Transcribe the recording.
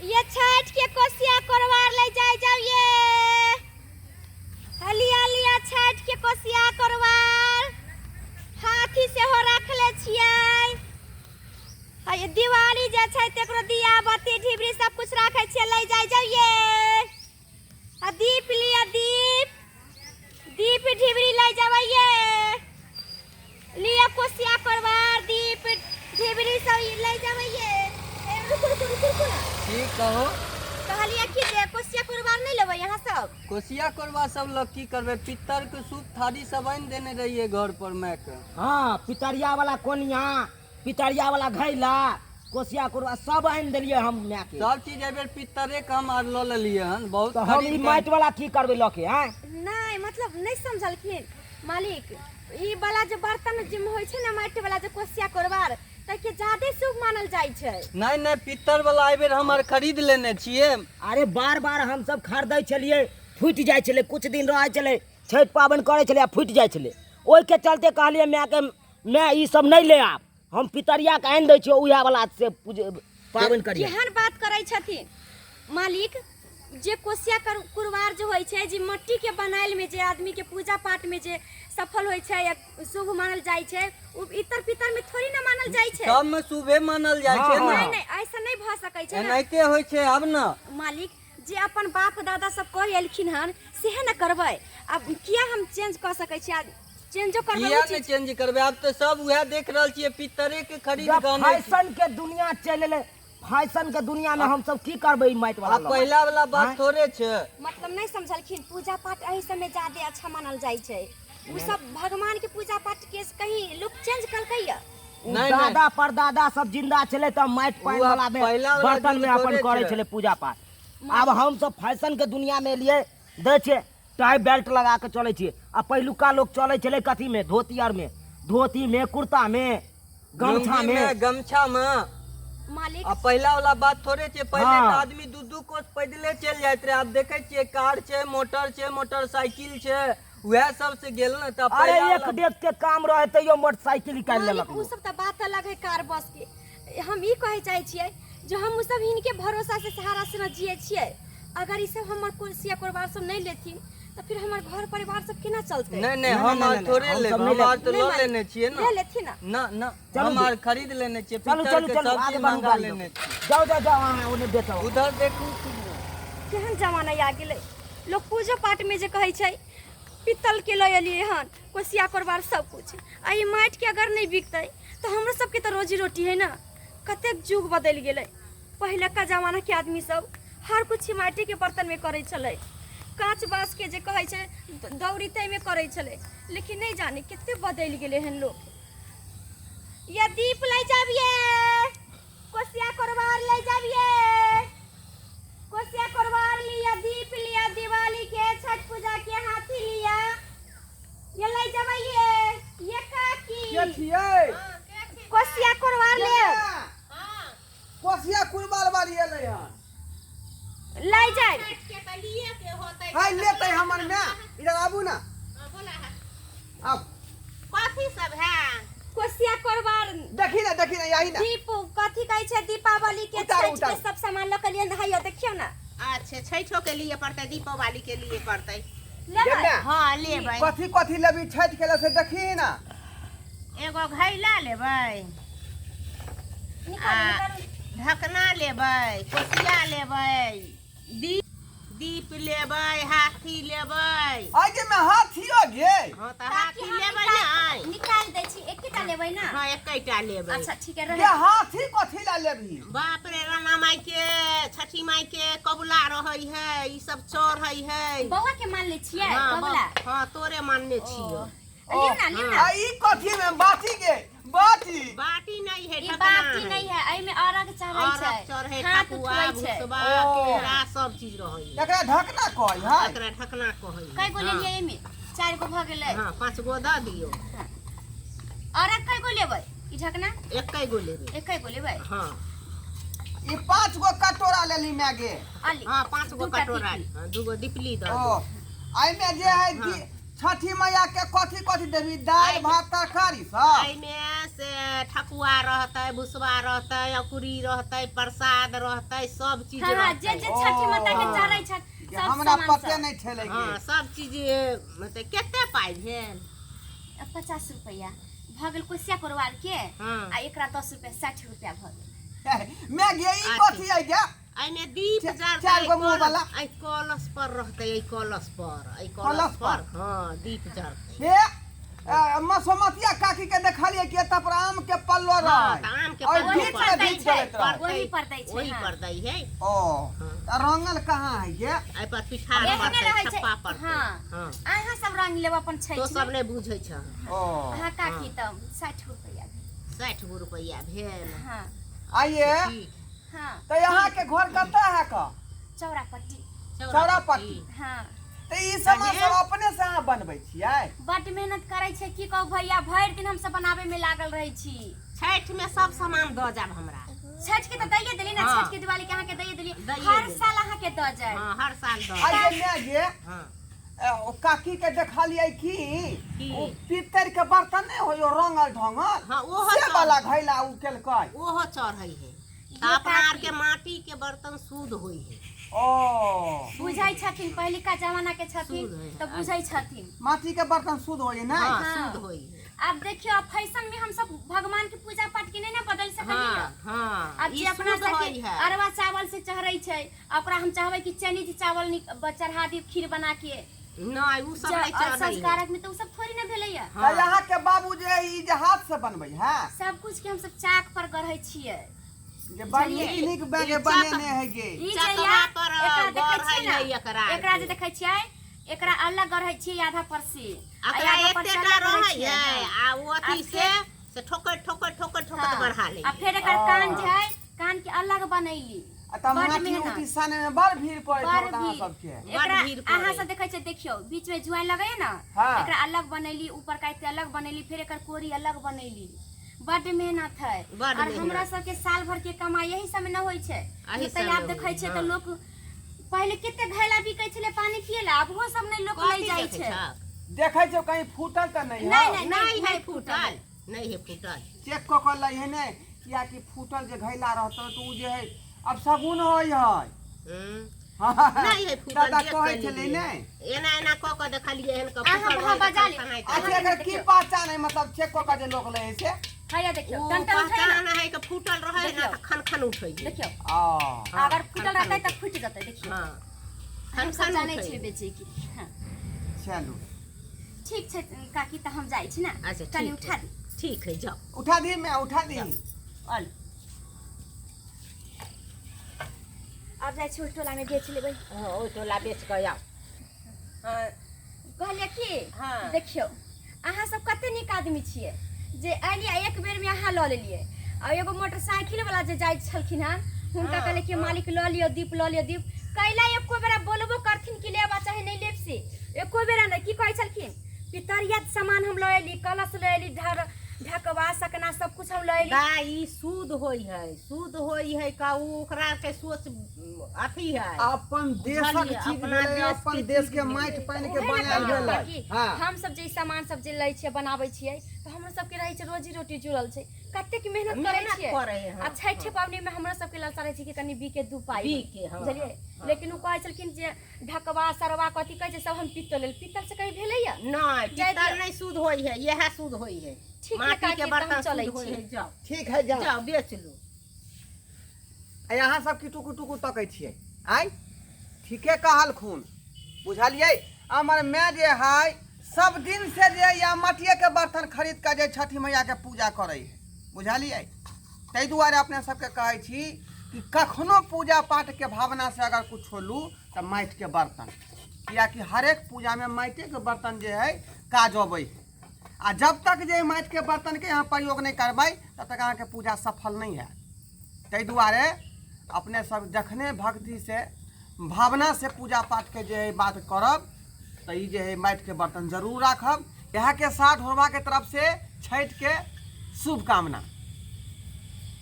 ये छठ के कोसिया कोरवार ले जाय जाओ ये लिया लिया छठ के कोसिया कोरवार हाथी सेहो रखले छियै आ ये दिवाली जे छै तेकरो दिया बत्ती ढिबरी सब कुछ राखै छियै ले जाय जाओ ये आ दीप लिया दीप दीप ढिबरी ले जाबै ये लिया कोसिया करवार दीप ढिबरी सब ले जाबै ये ए, रुकू रुकू रुकू रुकू ना की कहो? कहलियै कि जे कोसिया करवार नहीं लेबै यहाँ सब। कोसिया कोरबा सब लग की करबै? पित्तर के सूप थारी सब आनि देने रहियै घर पर माय के। हाँ, पितरिया वाला कोनिया, पितरिया वाला घैला, कोसिया कोरबा सब आनि देलियै हम माय के। सब चीज एहि बेर पित्तरे के हम आर लऽ लेलियै हन बहुत। तऽ हम खरीद ई के। माटि वाला की करबै लऽ के? आँय नहीं, मतलब नहीं समझलखिन मालिक। ई वाला जे बर्तन जे होइ छै ने, माटि वाला जे कोसिया कोरबार, ताहिके ज्यादे शुभ मानल जाइ छै। नहि नहि, पित्तर वाला एहि बेर हम आर खरीद लेने छियै। अरे बार बार हमसब खरीदै छलियै, फूटि जाइ छलै, कुछ दिन रहै छलै, छठि पाबनि करै छलै आ फूटि जाइ छलै। ओहिके चलते कहलियै मायके, माय ई सब नहि ले आब, हम पितरियाके आनि दै छियौ, उएह वाला से पूज पाबनि करिहे। केहन बात करै छथिन मालिक! जे कोसिया कुरवार जे होइ छै, जे मट्टी के बनायल में जे आदमी के पूजा पाठ में जे सफल होइ छै या शुभ मानल जाइ छै, ओ इतर पितर में थोड़ी ना मानल जाइ छै। सब में शुभे मानल जाइ छै। हाँ, ने नहीं नहीं, ऐसा नहीं भऽ सकै छै ने। एनाहिते होइ छै आब ने। मालिक, जे अपन बाप दादा सब कहि एलखिन हन सेहे ने करबै। आब किया हम चेंज कऽ सकै छी? चेंजो करबै किया नहि चेंज करबै? आब तऽ सब उएह देख रहल छियै, पित्तरे के खरीद जब के अनै छी। फैशन के दुनिया चलि एलै, फैशन के दुनिया में हम सब की करबै ई माटि वाला आब पहिला वाला बात थोड़े छै। मतलब नहीं समझलखिन। पूजा पाठ एहि सब में ज्यादे अच्छा मानल जाइ छै। उ सब भगवान के पूजा पाठ के कहीं लोग चेंज कलकै या? उ नहि, नहि। दादा परदादा सब जिंदा छलै तऽ माटि पानि उ आब वाला में पहिला वाला बर्तन में युग अपन थोड़े करै छै। छलै पूजा पाठ। आब हम सब फैशन के दुनिया में एलियै, दै छियै टाई बेल्ट लगा के चलै छियै। आ पहिलुका लोक चलै छलै कथी में? धोती आर में, धोती में, कुर्ता में, गमछा लुंगी में, गमछा में। मालिक, आ पहिला वाला बात थोड़े छै। पहिले हाँ। तऽ आदमी दू दू कोस पैदले चलि जाइत रहै। आब देखै छियै कार छै, मोटर छै, मोटरसाइकिल छै, उएह सब से गेल ने तऽ अरे पहिला एक वाला- डेग के काम रहे तैयो मोटरसाइकिल निकालि मालिक, लेलक उ लोक। सब तऽ बात अलग है कार बस के। हम ई कहै चाहै छियै जे हम उ सब हिनके भरोसा से सहारा से न जियै छियै। अगर ई सब हमर कुर्सी परिवार सब नहीं लेथिन तऽ फिर हमर घर परिवार सब केना चलतै? नहि नहि, नहि, हम नहि, आर नहि, थोड़े हम लेब, सब नहि हम आर तऽ नहीं लऽ मालिक, लेने छियै ले ने। लेथिन ना। ना ना, चलू हम जी। आर खरीद लेने छियै। चलू पित्तर चलू के चलू, सब आगे चीज बढ़ू मंगा गाड़ी लेने लऽ। छियै। जाओ जाओ जाओ, अहाँ ओने बेचो। उधर देखू। केहन जमाना आ गेलै! लोग पूजो पाठ में जे कहै छै पित्तल के लऽ एलियै हन कोसिया कोरबार सब कुछ, आ ई माटि के अगर नहीं बिकतै तऽ हमरो सबके तऽ रोजी रोटी है ना। कतेक युग बदलि गेलै! पहिलका जमाना के आदमी सब हर कुछ माटि के बर्तन में करै छलै, काँच बाँस के जे कहै छै दौरी ताहिमे करै छलै, लेकिन नहि जाने कते बदलि गेलै हन लोक। या दीप लै जाबिये, कोसिया कोरबार लै जाबिये, कोसिया कोरबार लिया, दीप लिया, दिवाली के छठ पूजा के हाथी लिया, ये लै जाबिये ये काकी। के छियै? कोसिया कोरबार ले। कोसिया कुरबार वाली एलै हन। लै जाय। हाय, लेतै हमर माय। इधर आबू ना, आब। कथी सब है? कोसिया कोरबार। देखी ना, देखी ना, यही ना। दीप कथी कहै छै, दीपावली के उतारू, छठ के उतारू। सब सामान लऽ के लिए हइयो, देखियौ ना। अच्छा, छठो के लिए पड़तै, दीपावली के लिए पड़तै। लेबै? गे माय, हाँ, लेबै। कथी कथी लेबी छठि के से देखी ना। एगो घैला लेबै। निकालू। आ निकालू। ढकना लेबै, कोसिया लेबै, दीप दीप लेबै, हाथी लेबै। आइ गे में हाथियो गे? हाँ तऽ काकी, हाथी हम लेबै। निकाल ने निकाल दै छी। एकेटा लेबै ना? हाँ, एकेटा लेबै। अच्छा, ठीक है। गे, रहे। हाथी कथी ला लेबही? बाप रे, राणा माई के, छठी माई के कबुला रहै है, ई सब चढ़ै है। बौआ के मान ले छियै? हाँ, कबुला। हाँ, तोरे मानने छियो। लियौ ना, लियौ ना। आ ई कथी में बाटी गे, बाटी? बाटी नहीं है। ई ढकना बाटी है। नहीं है, एहिमे अरघ चढ़ै अरघ छै। चढ़ै, हाथ ठकुआ, उठबै छै। भुसबा, ओ। केरा सब चीज रहै है। एकरा ढकना कहै है? एकरा ढकना कहै है। कय गो लेलियै एहिमे? चारि गो भऽ गेलै। हाँ, पाँच गो दऽ दियौ। अरघ कय गो लेबै? ई ढकना? एकै गो लेबै। एकै गो लेबै? हाँ। ई पाँच गो कटोरा लेली माय गे। अली। हाँ, पाँच गो दूटा कटोरा। टिकली। हाँ, दूगो दिपली दऽ ओ दियौ। एहिमे जे है हाँ। छठी मैया के कथी कथी देबी दालि भात तरकारी सब एहिमे से ठकुआ रहतै भुसबा रहतै अकुरी रहतै प्रसाद रहतै सब चीज हाँ हाँ जे रहतै जे छठी माता के ओ। चढ़ै छथि जे सब हमरा सामान पते सब नहि छलै हँ कि सब चीज मतलब कते पाइ भेल 50 रुपैआ भऽ गेल कोसिया कोरवार के हँ। आ एकरा 10 रुपैआ 60 रुपैआ भऽ गेल मैं गे ई कथी है गे एहिमे दीप जरतै चारि गो मुँह वाला। एहि कलश पर रहतै एहि कलश पर एहि कलश कलश पर? पर हँ दीप जरतै हे मसोमतिया काकी के देखलिए कि एतऽ पर आम के पल्लो हँ, रहै तऽ आम के और पल्लो बीच पर में दै दीप छै। जरैत रहै ओही पर दै छै, ओही हँ। पर दै है ओ तऽ रंगल कहाँ है गे एहि पर पिठार एहने पड़तै रहै छै छप्पा पड़तै हँ हँ अहाँ सब रंग लेब अपन तो छठि सब मे नहि बुझै छह ओ अहाँ काकी तऽ 60 रुपैआ भेल। 60 गो रुपैआ भेल हँ आइए ठीक हँ तऽ यहाँ के घर कतऽ है का चौरापट्टी चौरापट्टी। हँ तऽ ई सामान सब अपने से अहाँ बनबै छियै बड मेहनत करै छै की कहू भैया भरि दिन हमसब बनाबै में लागल रहै छी छठि में सब सामान दऽ जाब हमरा छठ के तऽ दैये देली ने हाँ। छठ के दिवाली के अहाँके दैये देली दैये हर देली। साल अहाँके दऽ जाय हँ हर साल दऽ आइए माय गे हँ ओ काकी के देखलियै की की? ओ पीतल के बर्तन नहि होय रंगल ढंगल हँ, ओहो से चढ़- वाला घैला उ केलकै ओहो चढ़ै है ये तऽ अपना काकी। आरके माटी के बर्तन शुद्ध होइ है ओ बुझै छथिन पहिलुका जमाना के छथिन शुद्ध है। तऽ बुझै छथिन माटी के बर्तन शुद्ध होय ने हँ हाँ। शुद्ध होइ है आब देखियौ आब फैशन में हमसब भगवान के पूजा पाठ के नहीं ने बदल सकलियै हँ हँ आब ई जे अपना शुद्ध होइ सबके है अरवा चावल से चढ़ै छै आ ओकरा हम चाहबै कि चनी चावल चढ़ा दी खीर बना के नहि उ सब नहि चढ़ै है संस्कारक में तऽ उ सब थोड़ी ने भेलैया तऽ यहाँ के बाबू जे ई जे हाथ से बनबै है सब कुछ के हमसब चाक पर गढ़ै छियै जे बड़ नीक नीक बैग बनेने है गे ई जे चकवा या पर एकरा देखै गढ़ै छियै है ने एकरा एकरा जे देखै छियै एकरा अलग गढ़ै छियै आधा पर से आ एकरा आधा पर से एतेटा अलग गढ़ै रहै छियै, है हाँ। आ ओ अथी आ से से ठोकैत ठोकैत ठोकैत ठोकैत हाँ। बढ़ा लै आ फेर एकर कान जे है कान के अलग बनैली आ तऽ बड माटी मेहनत। उटी साने में बड़ भीड़ पड़ै बड़ छै अहाँ भीड़। सबके एकरा भीड़ पड़ै। अहाँ सब देखै छियै देखियौ बीच में ज्वाइन लगैया ने हाँ। एकरा अलग बनैली ऊपर का एते अलग बनैली फेर एकर कोरी अलग बनैली बड मेहनत है बड और मेहनत। हमरा सबके साल भर के कमाई यही सब में न होइ छै एही नहि तऽ सबमे आब देखै होइ, छियै तऽ हाँ। लोक पहिले कते घैला बिकै छलै पानी पियै ला आब ओहो सब नहि लोक लै कथी जाइ देखै छै छहक? देखै छौ कहीं फूटल तऽ नहि नहि हौ नहि नहि है फूटल नहि है फूटल चेक कऽ कऽ लै है नहि कियाकि फूटल जे घैला रहतौ तऽ उ जे है अब शगुन होइ है नहि है फूटल दादा देख कहै कऽ छलै लेलियै। नहि एना एना कऽ कऽ देखलियै हन कऽ अहाँ फूटल अहाँ रहै बजा तऽ ली। खनखनाइत अच्छा रहै। एकर की पहचान है मतलब चेक कऽ कऽ जे लोक लै है से हैया देखियौ ओ टन टन उठै पहचान ने है कि फूटल रहै ने देखियौ। तऽ खन खन उठै है। देखियौ आ हाँ, अगर फूटल खन खन रहतै तऽ फूटि जेतै देखियौ हँ हम खन सब खन जानै उठै छियै है। बेचै के हँ चलू ठीक छै काकी तऽ हम जाइ छी ने अच्छा कनि ठीक उठा है दी ठीक है जाओ उठा दी मैं उठा दी आलू आब जाइ छी ओहि टोलामे बेच लेबै हँ ओहि टोला बेच कऽ आउ हँ कहलियै की हाँ। देखियौ अहाँ सब कते नीक आदमी छियै जे एलियै एक बेरमे अहाँ लऽ लेलियै आ एगो मोटरसाइकिल वाला जे जाइ छलखिन हन हुनका हाँ, कहलियै कि मालिक लऽ लियौ दीप लऽ लियौ दीप कैला एको बेरा बोलबो करथिन कि लेब आ चाहे नहि लेब से एको बेरा नहि की कहै छलखिन पितरिया सामान हम लऽ एली कलश लऽ एली ढर ढकवा सकना सब कुछ हम लऽ एली दाइ ई सूद होइ है सूद होइ है का उ ओकरा के सोच अथी है अपन देशक बुझलियै, चीज अपना भेलै देश अपन के देश चीज के माटि भेलै। पानि के उहे ने बनायल कहलियै भेलै कि हँ हम सब जे ई सामान सब जे लै छियै बनाबै छियै तऽ हमरो सबके रहै छै रोजी रोटी जुड़ल छै कतेक मेहनत करै मेहनत छियै करै है, आ छठि पाबनि मे हमरो सबके लालसा रहै छै कि कनि बीके दू पाइ बीके, हँ, बुझलियै लेकिन ओ कहै छलखिन जे ढकवा सरवा कथी कहै छै सब हम पीतल लेल पीतल से कहीं भेलैया नहि जाय पीतल दियौ। नहि शुद्ध होइ है इएह शुद्ध होइ है ठीक है माटी काकी, के तऽ हम बर्तन चलै शुद्ध होइ छी। है जाओ ठीक है जाओ जाओ बेच लू आ अहाँ सब की टुकु टुकु तकै छियै आइ ठीके कहलखुन बुझलियै हमर माय जे है सब दिन से जे या माटिएके बर्तन खरीद कऽ जे छठि मैयाके पूजा करै है बुझलियै ताहि दुआरे अपने सबके कहै छी कि कखनो पूजा पाठके भावनासँ अगर कुछो लू तऽ माटिके बर्तन किएकि हरेक पूजामे माटिएके बर्तन जे है काज अबै है आ जब तक जे माटिके बर्तनके अहाँ प्रयोग नहि करबै तब तक अहाँके पूजा सफल नहि हैत ताहि दुआरे अपने सब जखने भक्तिसँ भावनासँ पूजा पाठके जे है बात करब तऽ ई जे है माटिके बर्तन जरूर राखब इएहके साथ होरबाके तरफसँ छठिके शुभकामना